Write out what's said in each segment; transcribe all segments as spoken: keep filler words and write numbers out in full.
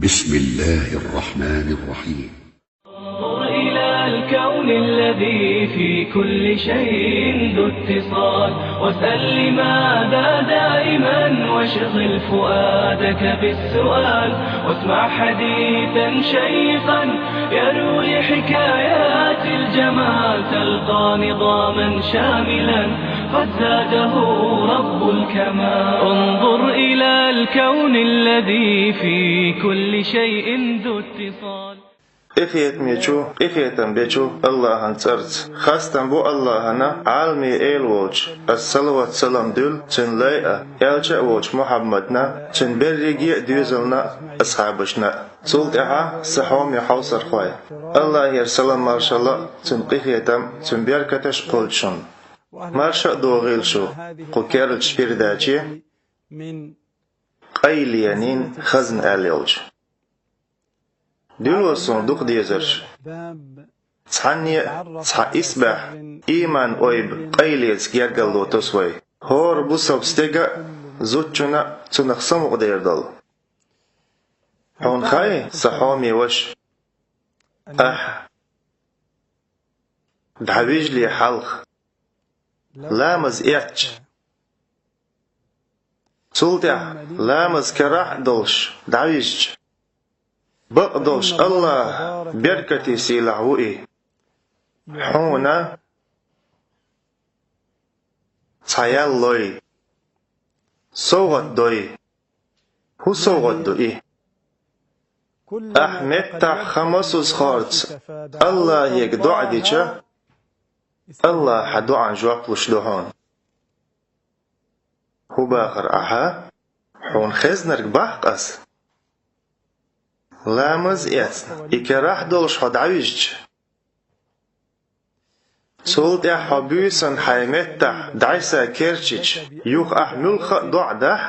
بسم الله الرحمن الرحيم. انظر إلى الكون الذي في كل شيء ذو اتصال، واسأل لماذا دائما، واشغل فؤادك بالسؤال، واسمع حديثا شيقا يروي حكايات الجمال، تلقى نظاما شاملا قد زاده رب الكمال. انظر إلى الكون الذي في كل شيء ذو اتصال. Къинхетамечу, къинхетам бечу Аллахьан цӀарца. Хастам бу Аллахьана, Ӏаламий Эла волчу, ас салават-салам дуьллу Цуьнан лайна, элча а волчу Мухьаммадна, цуьнан берриге а доьзална а, асхьабашна а. Цул тӀаьхьа, сан хьоме хьовсархой, Аллахьера салам-маршалла а, цуьнан къинхетам а, цуьнан беркаташ а кхуллучу шуна. Марша а догӀийла шу кху керлачу передаче, «Къайленийн хазна» аьлла йолчу. Дуьллу суна дукха дезарш. Цхьанне а цхьа исбаьхьа ийман ойба къайлеца гергарло тосу вай. ХӀора бусалба стеган а, зудчунна а цунах самукъадер долу. Хьуна хаьий, сан хьоме ваша, ахь дӀавижале хьалха, ламаз эцча, цул тӀаьхьа ламаз карахь а долуш дӀавижча, бакъдолуш Аллахь беркате сийлахь ву и, хьуна цхьа ял лой, совгӀат дой. ХӀун совгӀат ду и? Ахь меттахь хан-масазхошца Аллахьега доӀа дича, Аллахь хьан доӀан жоп луш ду хьуна. ХӀун бахара ахьа? Хьуна хезнарг баккха ас. Ламаз эцна, и карахь долуш хьо дӀавижча, цул тӀаьхьа хьо буьйсанна хьайн меттахь дӀасакерчича, юха ахь муьлхха а доӀа дахь,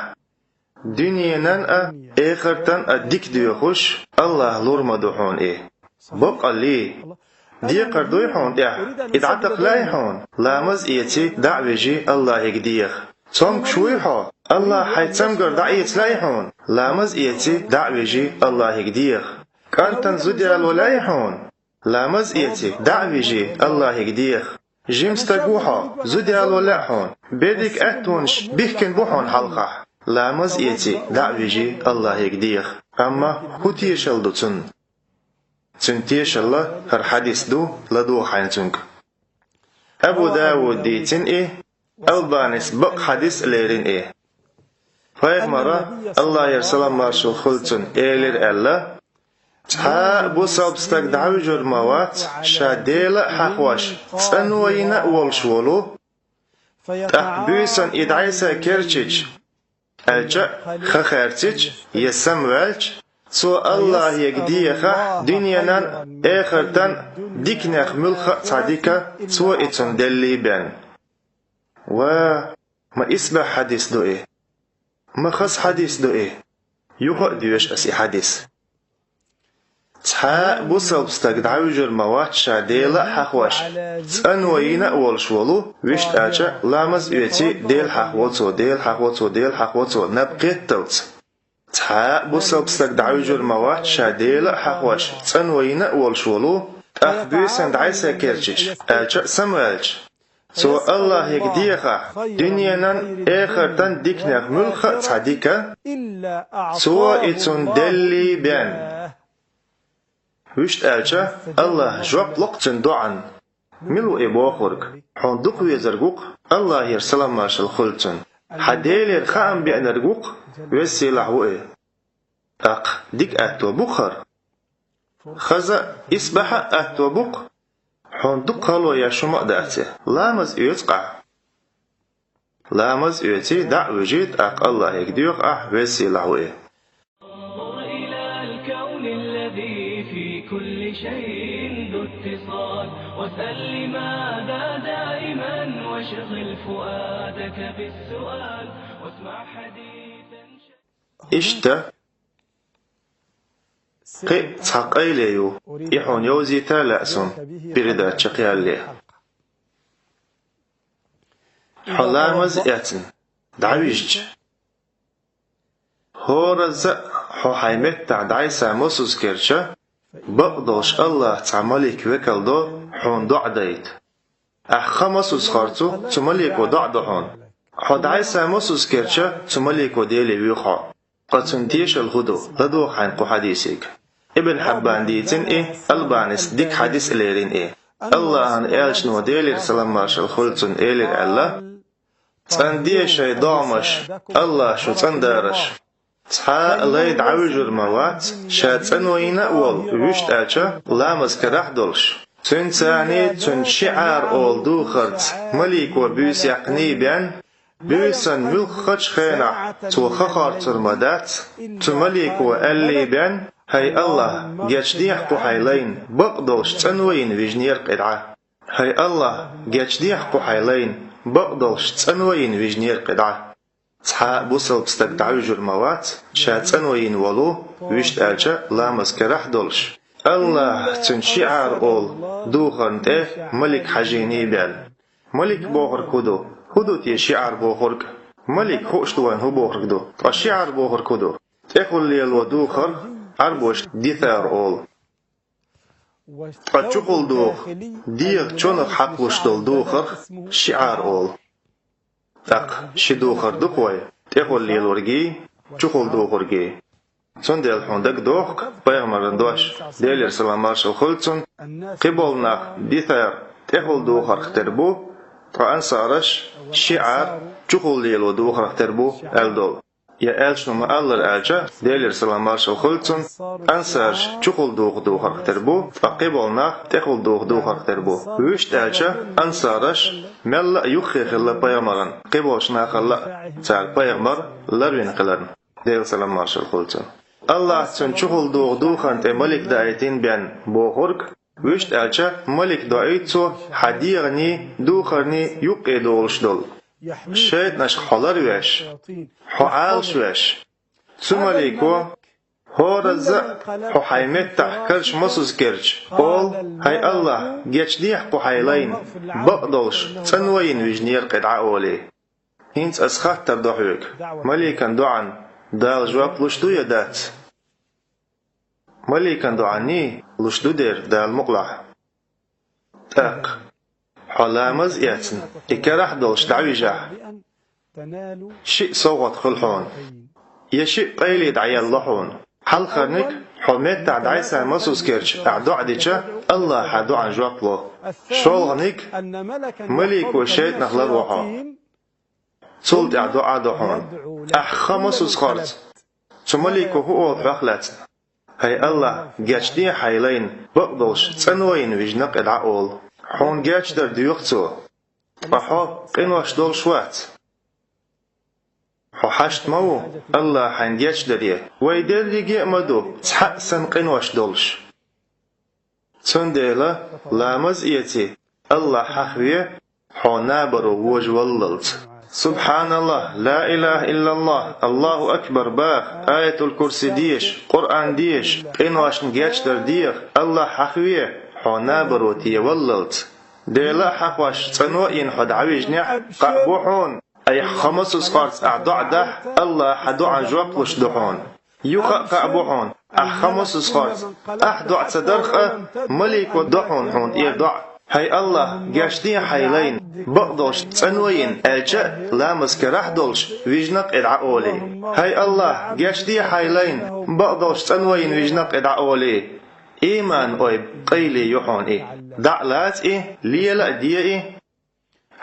дуьненан а, эхартан а дика доьхуш, Аллахь лур ма ду хьуна и. Баккъалла, декхар дуй хьуна тӀехь, и дӀатакха лаьий хьуна, ламаз эций, дӀа а вижий, Аллахьега деха. Цомгуш вуй хьо, Аллахь хьайн цамгар дӀаэца лаьий хьуна, ламаз эций, дӀа а вижий, Аллахьега деха. КӀантана зуда яло лаьий хьуна, ламаз эций, дӀа а вижий, Аллахьега деха. Жима стаг ву хьо, зуда яло лаьа хьуна, берриг аьттонаш бихкина бу хьуна хьалхахь, ламаз эций, дӀа а вижий, Аллахьега деха. Амма хӀун тешалла ду цунна? Цуьнан тешалла хӀара хьадис ду, ладогӀа хьайна цуьнга. Абу Дауд дийцина и, Албанис бакъ хьадис а лерина и. Пайхамара, Аллахьера салам-маршалла хуьлда цунна, элира аьлла: «Цхьа а бусалба стаг дӀавуьжур ма вац, ша Дела а хьахош, цӀано йина а волуш волу, тӀаккха буьйсанна и дӀасакерчича, аьлча а, хан хаьрцича я самаваьлча, цо Аллахьега дехахь дуьненан а, эхартан а диканех муьлхха а цхьа дика, цо и цунна деллий бен». Ва, ма исбаьхьа хьадис ду и! Ма хаза хьадис ду и! Юха а доьшу ас и хьадис. Цхьа а бусалба стаг дӀавуьжур ма вац, ша Дела а хьахош, цӀано йина а волуш волу, вуьшта аьлча, ламаз а оьций, Дела хьахаво цо, Дела хьахаво цо, Дела хьахаво цо, наб кхетталц. Цхьа а бусалба стаг дӀавуьжур ма вац, ша Дела а хьахош, цӀано йина а волуш волу, тӀаккха буьйсанна дӀасакерчича, аьлча а самаваьлча, цо Аллахьега дехахь дуьненан а, эхартан а диканех муьлхха а цхьа дика, цо и цунна деллий бен. Вуьшта аьлча, Аллахь жоп ло-кх цуьнан доӀан. Мила ву и бохург? Хьуна дукха везарг ву-кх, Аллахьера салам-маршалла хуьлда цунна, хьан Делера хаам беанарг ву-кх, Веза-Сийлахь ву и. ТӀаккха дика аьтто бу-кх хӀара. Хаза а, исбаьхьа а аьтто бу-кх. Хьуна дукха хало еш хӀума а дац и. Ламаз оьцу-кх ахь. Ламаз оьций, дӀа а вуьжий, тӀаккха Аллахьега доьху ахь, Веза-Сийлахь ву и. انظر إلى الكون الذي في كل شيء ذو اتصال، واسأل لماذا دائما، واشغل فؤادك بالسؤال، واسمع حديثا. Иштта, кхин а цхьа къайле ю, и хьуна йовзийта а лаьа суна, передача чекхъялале. Хьо ламаз а эцна, дӀавижча, хӀоразза а хьо хьайн меттахь дӀасса мосазза керча, бакъдолуш Аллахь цхьа малик векал до хьуна доӀа дайта. Ахь ха мосазза харцо, цу малико доӀа до хьуна. Хьо дӀасса мосазза керча, цу малико Деле воьху хьо. Ткъа цуьнан тешалла хӀун ду? ЛадогӀа хьайна кху хьадисега. Ибн Хьиббана дийцина и, Албанис дика хьадис а лерина и. Аллахьан элчано, Делера салам-маршалла хуьлда цунна, элира аьлла: «ЦӀанде шайн догӀмаш, Аллахь шу цӀандараш. Цхьа а лай дӀавуьжур ма вац, ша цӀано йина а волу, вуьшта аьлча, ламаз карахь а долуш. Цуьнан царний, цуьнан шиӀар олу духарца малико буьйса яьккхиний бен, буьйсан муьлххачу хенахь цо ха харцур ма дац, цу малико аьллий бен: „ХӀай Аллахь, гечдехьа кху хьайн лайна, бакъдолуш цӀано йина вижинера кхидӀа. ХӀай Аллахь, гечдехьа кху хьайн лайна, бакъдолуш цӀано йина вижинера кхидӀа“». Цхьа а бусалба стаг дӀавуьжур ма вац, ша цӀано йина волу, вуьшта аьлча, ламаз карахь а долуш. Аллахь, цуьнан шиӀар олу духарна тӀе малик хьажийний бен. Малик бохург хӀун ду? ХӀун ду те шиӀар бохург? Малик хууш ду вайна хӀун бохург ду, ткъа шиӀар бохург хӀун ду? ТӀехула лело духарх Ӏарбоша дитар олу. Ткъа чухула духу, дегӀан чонах хьакхалуш долу духарх шиӀар олу. ТӀаккха ши духар ду-кх вай: тӀехула лелоргий, чухула духургий. Цундела хьуна дагадохку пайхамаран дош, Делера салам-маршалла хуьлда цунна: кхиболу нах дитар тӀехула духарх тера бу, ткъа ансараш шиӀар чухула лело духарх тера бу аьлла долу. Я элчано ма-аллара аьлча, Делера салам-маршалла хуьлда цунна, ансараш чухула духу духарх тера бу, ткъа кхиболу нах тӀехула духу духарх тера бу. Вуьшта аьлча, ансараш мелла а юххе хилла пайхамарна, кхиболчу нахалла а, цара пайхамар ларвина хиларна. Делера салам-маршалла хуьлда цунна. Аллахь цуьнан чухула духу духарна тӀе малик даийтина бен бохург, вуьшта аьлча, малик доуьйту цо хьан дегӀаний, духарний юккъе долуш долу. ШайтӀанашка хьо ларвеш, хьо Ӏалашвеш. Цу малико, хӀоразза а хьо хьайн меттахь карча мосазза керча, олу: „ХӀай Аллахь, гечдехьа кху хьайн лайна, бакъдолуш цӀано йина вижинера кхидӀа“, олий. ХӀинца аса хаттар до хьоьга: маликан доӀана Дала жоп луш ду я дац? Маликан доӀаний луш ду дера, Дала мукъалахь. ТӀаккха, хьо ламаз а эцна, и карахь а долуш дӀавижахь, шиъ совгӀат хуьлу хьуна, я шиъ къайле дӀаелла хьуна. Хьалхарниг, хьо меттахь дӀасса мосазза керча ахь доӀа дича, Аллахь хьан доӀана жоп ло. ШолгӀаниг, малико шайтӀанах ларво хьо. Цул тӀаьхьа доӀа до хьуна. Ахь ха мосазза харц, цу малико хӀун олу хьох лаьцна? „ХӀай Аллахь, гечдехьа хьайн лайна, бакъдолуш цӀано йина вижина кхидӀа“, олу. Хьуна гечдар доьху цо, ткъа хьо къинош долуш вац. Хьо хьашт ма ву Аллахь хьайна гечдаре, вай дерриге а ма ду цхьаъ санна къинош долуш. Цундела ламаз а эций, Аллахь хьахаве, хьо набаро вожаваллалц. Субханаллахь, ла илаха иллаллахь, Аллаху акбар баха, Аятул-Курси деша, Къуръан деша, къиношна гечдар деха, Аллахь хьахаве, хьо набаро теваллалц. Дела а хьахош цӀано а йина хьо дӀавижнехь, кхаъ бу хьуна, айхьа ха мосазза харц ахь доӀа дахь, Аллахь хьан доӀана жоп луш ду хьуна. Юха а кхаъ бу хьуна, ахь ха мосазза харц, ахь доӀа ца дарх а, малико до хьуна хьуна тӀера доӀа: „ХӀай Аллахь, гечдехьа хьайн лайна, бакъдолуш цӀано йина“, аьлча а, ламаз карахь а долуш, вижина кхидӀа олий. „ХӀай Аллахь, гечдехьа хьайн лайна, бакъдолуш цӀано йина вижина кхидӀа олий“. Иман ойба къайле ю хьуна и. ДӀа а лаца и, лела а де и,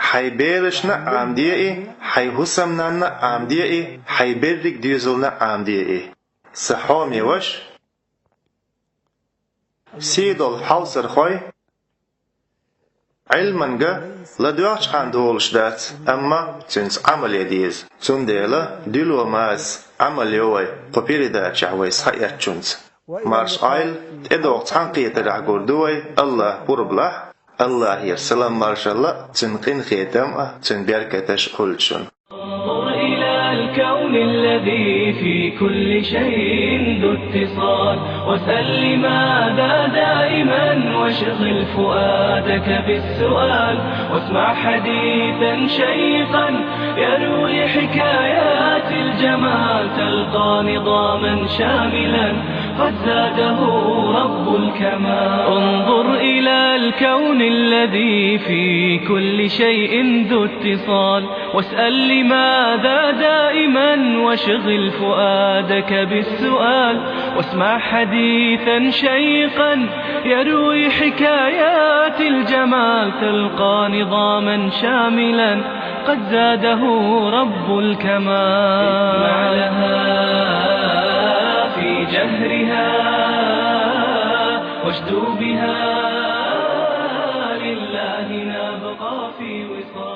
хьайн берашна а Ӏамаде и, хьайн хӀусамнанна а Ӏамаде и, хьайн берриг доьзална а Ӏамаде и. Сан хьоме ваша, сий долу хьовсархой, Ӏилманга ладоьгӀчхьана долуш дац, амма цуьнца Ӏамал ян деза. Цундела дуьло маза Ӏамал йо вай, кху передачехь вай схьаэцначунца. Марша Ӏойла, тӀедогӀу цхьаьнакхетарехь гур ду вай, Аллахь пурба лахь, Аллахьера салам-маршалла, цуьнан къинхетам а, цуьнан беркаташ а хуьлда шуна. انظر إلى الكون الذي في كل شيء ذو اتصال، واسأل لماذا دائما، واشغل فؤادك بالسؤال، واسمع حديثا شيقا يروي حكايات الجمال، تلقى نظاما شاملا قد زاده رب الكمال. انظر إلى الكون الذي في كل شيء ذو اتصال، واسأل لماذا دائما، واشغل فؤادك بالسؤال، واسمع حديثا شيقا يروي حكايات الجمال، تلقى نظاما شاملا قد زاده رب الكمال. اسمع لها في جهرها واشدو بها، لله نبقى في وصال.